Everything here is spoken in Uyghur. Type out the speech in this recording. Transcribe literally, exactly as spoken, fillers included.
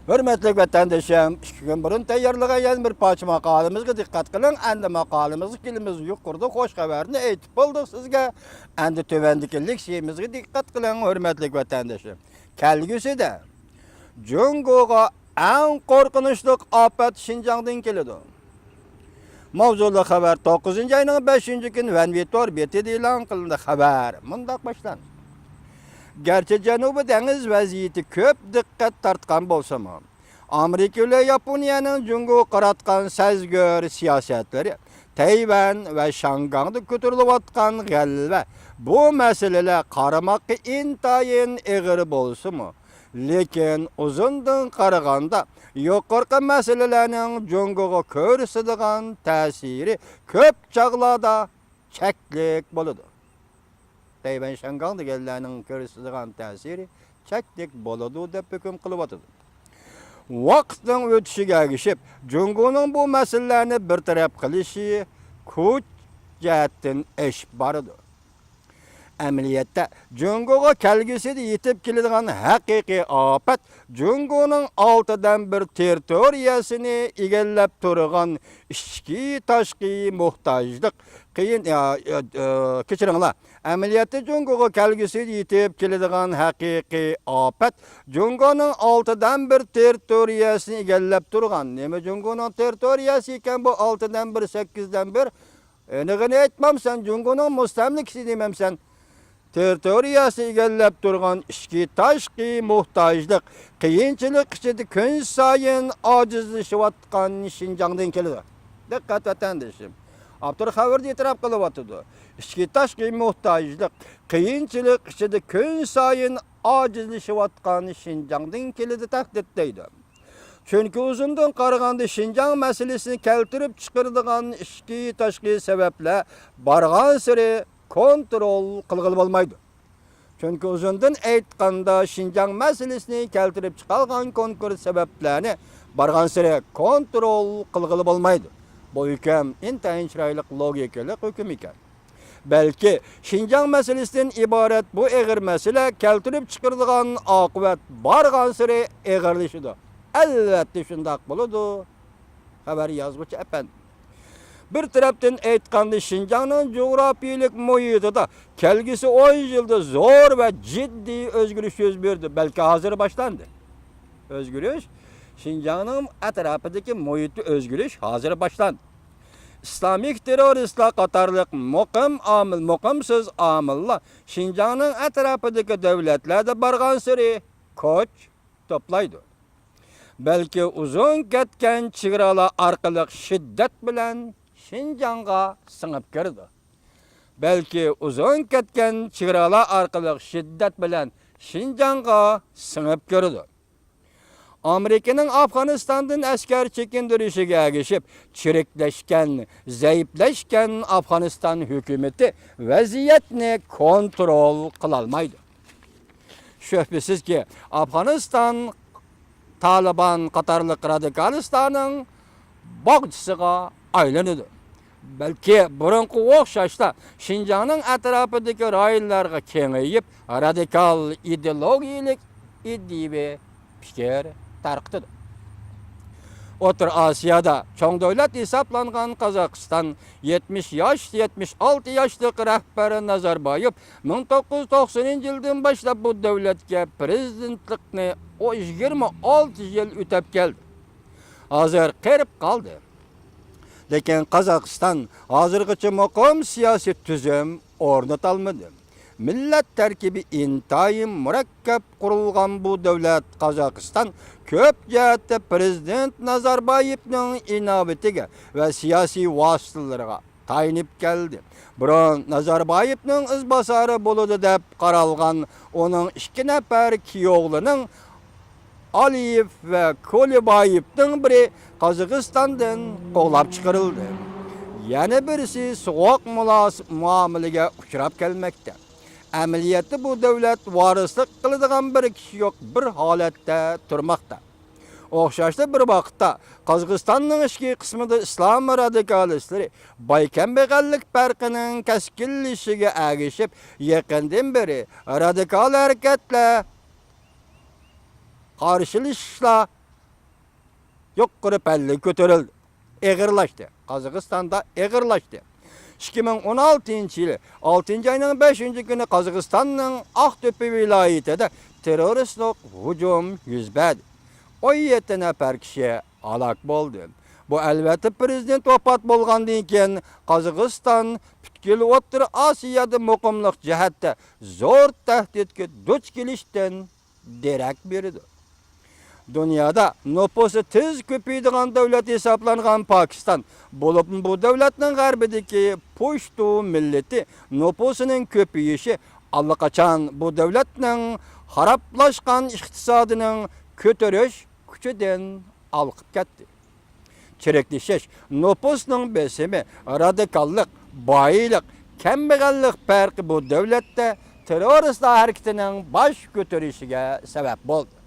ھۆرمەتلىك ۋەتەندىشىم، ئىككى كۈن بۇرۇن تەييارلىغان يەنە بىر پارچە ماقالىمىزغا دىققەت قىلىڭ. ئەمدى ماقالىمىزغا كېلىمىز. يۇقىرىدا خوش خەۋەرنى ئېيتىپ بولدۇق سىزگە. ئەمدى تۆۋەندىكى لېكسىيىمىزگە دىققەت قىلىڭ، ھۆرمەتلىك ۋەتەندىشىم. كەلگۈسىدە جۇڭگوغا ئەڭ قورقۇنچلۇق ئاپەت شىنجاڭدىن كېلىدۇ. ماۋزۇلۇق خەۋەر توققۇزىنچى ئاينىڭ بەشىنچى كۈنى ۋەنۋى تور بېتىدە ئېلان قىلىندى. خەۋەر مۇنداق باشلاندى. گەرچە جەنۇبىي دېڭىز ۋەزىيىتى كۆپ دىققەت تارتقان بولسىمۇ، ئامېرىكا بىلەن ياپونىيەنىڭ جۇڭگوغا قاراتقان سەزگۈر سىياسەتلىرى، تەيۋەن ۋە شياڭگاڭدا كۆتۈرۈلۈۋاتقان غەلۋە، بۇ مەسىلىلەر قارىماققا ئىنتايىن ئېغىر بولسىمۇ، لېكىن ئۇزۇندىن قارىغاندا، يۇقىرىقى مەسىلىلەرنىڭ جۇڭگوغا كۆرسىتىدىغان تەسىرى كۆپ چاغلاردا چەكلىك بولىدۇ. تەيۋەن، شياڭگاڭ دېگەنلەرنىڭ كۆرسىتىدىغان تەسىرى چەكلىك بولىدۇ دەپ ھۆكۈم قىلىۋاتىدۇ. ۋاقىتنىڭ ئۆتۈشىگە ئەگىشىپ، جۇڭگونىڭ بۇ مەسىلىلەرنى بىر تەرەپ قىلىشى كۈچ جەھەتتىن ئېشىپ بارىدۇ. ئەمەلىيەتتە، جۇڭگوغا كەلگۈسىدە يېتىپ كېلىدىغان ھەقىقىي ئاپەت جۇڭگونىڭ ئالتىدىن بىر تېررىتورىيەسىنى ئىگىلەپ تۇرغان ئىچكى تاشقى موھتاجلىق، قىيىن، ئا، ئا، ئا، كەچۈرۈڭلار. ئەمەلىيەتتە جۇڭگوغا كەلگۈسىدە يېتىپ كېلىدىغان ھەقىقىي ئاپەت جۇڭگونىڭ ئالتىدىن بىر تېررىتورىيەسىنى ئىگىلەپ تۇرغان. نېمە جۇڭگونىڭ تېررىتورىيەسى ئىكەن بۇ ئالتىدىن بىر، سەككىزدىن بىر؟ ئېنىقىنى ئېيتمامسەن، جۇڭگونىڭ مۇستەملىكىسى دېمەمسەن. تېررىتورىيەسى ئىگىلەپ تۇرغان ئىچكى تاشقى موھتاجلىق، قىيىنچىلىق ئىچىدە كۈنسايىن ئاجىزلىشىۋاتقان شىنجاڭدىن كېلىدۇ. دىققەت ۋەتەندىشىم. ئاپتور خەۋىرىدە ئېتىراپ قىلىۋاتىدۇ. ئىچكى تاشقى موھتاجلىق، قىيىنچىلىق ئىچىدە كۈنسايىن ئاجىزلىشىۋاتقان شىنجاڭدىن كېلىدۇ تەھدىت دەيدۇ. چۈنكى ئۇزۇندىن قارىغاندا شىنجاڭ مەسىلىسىنى كەلتۈرۈپ چىقىرىدىغان ئىچكى تاشقى سەۋەبلەر بارغانسېرى كونترول قىلغىلى بولمايدۇ. چۈنكى ئۇزۇندىن ئېيتقاندا شىنجاڭ مەسىلىسىنى كەلتۈرۈپ چىقارغان كونكرېت سەۋەبلەرنى بارغانسېرى كونترول قىلغىلى بولمايدۇ. بۇ ھۆكۈم ئىنتايىن چىرايلىق لوگىكىلىق ھۆكۈم ئىكەن. بەلكى شىنجاڭ مەسىلىسىدىن ئىبارەت بۇ ئېغىر مەسىلە كەلتۈرۈپ چىقىرىدىغان ئاقىۋەت بارغانسېرى ئېغىرلىشىدۇ. ئەلۋەتتە شۇنداق بولىدۇ، خەۋەر يازغۇچى ئەپەندى. بىر تەرەپتىن ئېيتقاندا، شىنجاڭنىڭ جۇغراپىيىلىك مۇھىتىدا كەلگۈسى ئون يىلدا زور ۋە جىددىي ئۆزگىرىش يۈز بېرىدۇ، بەلكى ھازىر باشلاندى. ئۆزگىرىش، شىنجاڭنىڭ ئەتراپىدىكى مۇھىتتا ئۆزگىرىش ھازىر باشلاندى. ئىسلامىك تېررورىستلار قاتارلىق مۇقىم ئامىل، مۇقىمسىز ئامىللار شىنجاڭنىڭ ئەتراپىدىكى دۆلەتلەردە بارغانسېرى كۈچ توپلايدۇ. بەلكى ئۇزۇن كەتكەن چېگرالار ئارقىلىق شىددەت بىلەن شىنجاڭغا سىڭىپ كىرىدۇ. بەلكى ئۇزۇن كەتكەن چېگرالار ئارقىلىق شىددەت بىلەن شىنجاڭغا سىڭىپ كىرىدۇ. ئامېرىكىنىڭ ئافغانىستاندىن ئەسكەر چېكىندۈرۈشىگە ئەگىشىپ، چىرىكلەشكەن، زەئىپلەشكەن ئافغانىستان ھۆكۈمىتى ۋەزىيەتنى كونترول قىلالمايدۇ. شۈبھىسىزكى، ئافغانىستان تالىبان قاتارلىق رادىكالىستلارنىڭ باغچىسىغا ئايلىنىدۇ. بەلكى بۇرۇنقىغا ئوخشاشلا شىنجاڭنىڭ ئەتراپىدىكى رايونلارغا كېڭىيىپ، رادىكال ئىدېئولوگىيەلىك ئىدىيەۋى پىكىر تارقىتىدۇ. ئوتتۇرا ئاسىيادا چوڭ دۆلەت ھېسابلانغان قازاقىستان يەتمىش ياش، يەتمىش ئالتە ياشلىق رەھبەر نازاربايېۋ مىڭ توققۇز يۈز توقسىنىنچى يىلدىن باشلاپ بۇ دۆلەتكە پىرېزىدېنتلىقنى ئو-، يىگىرمە ئالتە يىل ئۆتەپ كەلدى. ھازىر قېرىپ قالدى. لېكىن قازاقىستان ھازىرغىچە مۇقىم سىياسىي تۈزۈم ئورنىتالمىدى. مىللەت تەركىبى ئىنتايىن مۇرەككەپ قۇرۇلغان بۇ دۆلەت قازاقىستان كۆپ جەھەتتە پىرېزىدېنت نازاربايېۋنىڭ ئىناۋىتىگە ۋە سىياسىي ۋاسىتىلىرىغا تايىنىپ كەلدى. بۇرۇن نازاربايېۋنىڭ ئىزباسارى بولىدۇ دەپ قارالغان ئۇنىڭ ئىككى نەپەر كىيوغلىنىڭ ئالىيېۋ ۋە كۇلېبايېۋنىڭ بىرى قازاقىستاندىن قوغلاپ چىقىرىلدى. يەنە بىرسى سوغۇق مۇلاس-، مۇئامىلىگە ئۇچراپ كەلمەكتە. ئەمەلىيەتتە بۇ دۆلەت ۋارىسلىق قىلىدىغان بىر كىشى يوق، بىر ھالەتتە تۇرماقتا. ئوخشاشلا بىر ۋاقىتتا قازاقىستاننىڭ ئىچكى قىسمىدا ئىسلام رادىكالىستلىرى باي-كەمبەغەللىك پەرقىنىڭ كەسكىنلىشىشىگە ئەگىشىپ، يېقىندىن بېرى رادىكال ھەرىكەتلەر، قارشىلىشىشلار يۇقىرى پەللىگە كۆتۈرۈلدى. ئېغىرلاشتى. قازاقىستاندا ئېغىرلاشتى. ئىككى مىڭ ئون ئالتىنچى يىلى ئالتىنچى ئاينىڭ بەشىنچى كۈنى قازاقىستاننىڭ ئاقتۆپە ۋىلايىتىدە تېررورىستلىق ھۇجۇم يۈز بەردى. ئون يەتتە نەپەر كىشى ھالاك بولدى. بۇ، ئەلۋەتتە، پىرېزىدېنت ۋاپات بولغاندىن كېيىن قازاقىستان پۈتكۈل ئوتتۇرا ئاسىيادا مۇقىملىق جەھەتتە زور تەھدىتكە دۇچ كېلىشتىن دېرەك بېرىدۇ. دۇنيادا نوپۇسى تېز كۆپىيىدىغان دۆلەت ھېسابلانغان پاكىستان، بولۇپمۇ بۇ دۆلەتنىڭ غەربىدىكى پۇشتۇ مىللىتى نوپۇسىنىڭ كۆپىيىشى ئاللىقاچان بۇ دۆلەتنىڭ خارابلاشقان ئىقتىسادىنىڭ كۆتۈرۈش كۈچىدىن ھالقىپ كەتتى. چىرىكلىشىش، نوپۇسنىڭ بېسىمى، رادىكاللىق، بايلىق، كەمبەغەللىك پەرقى بۇ دۆلەتتە تېررورىستلار ھەرىكىتىنىڭ باش كۆتۈرۈشىگە سەۋەب بولدى.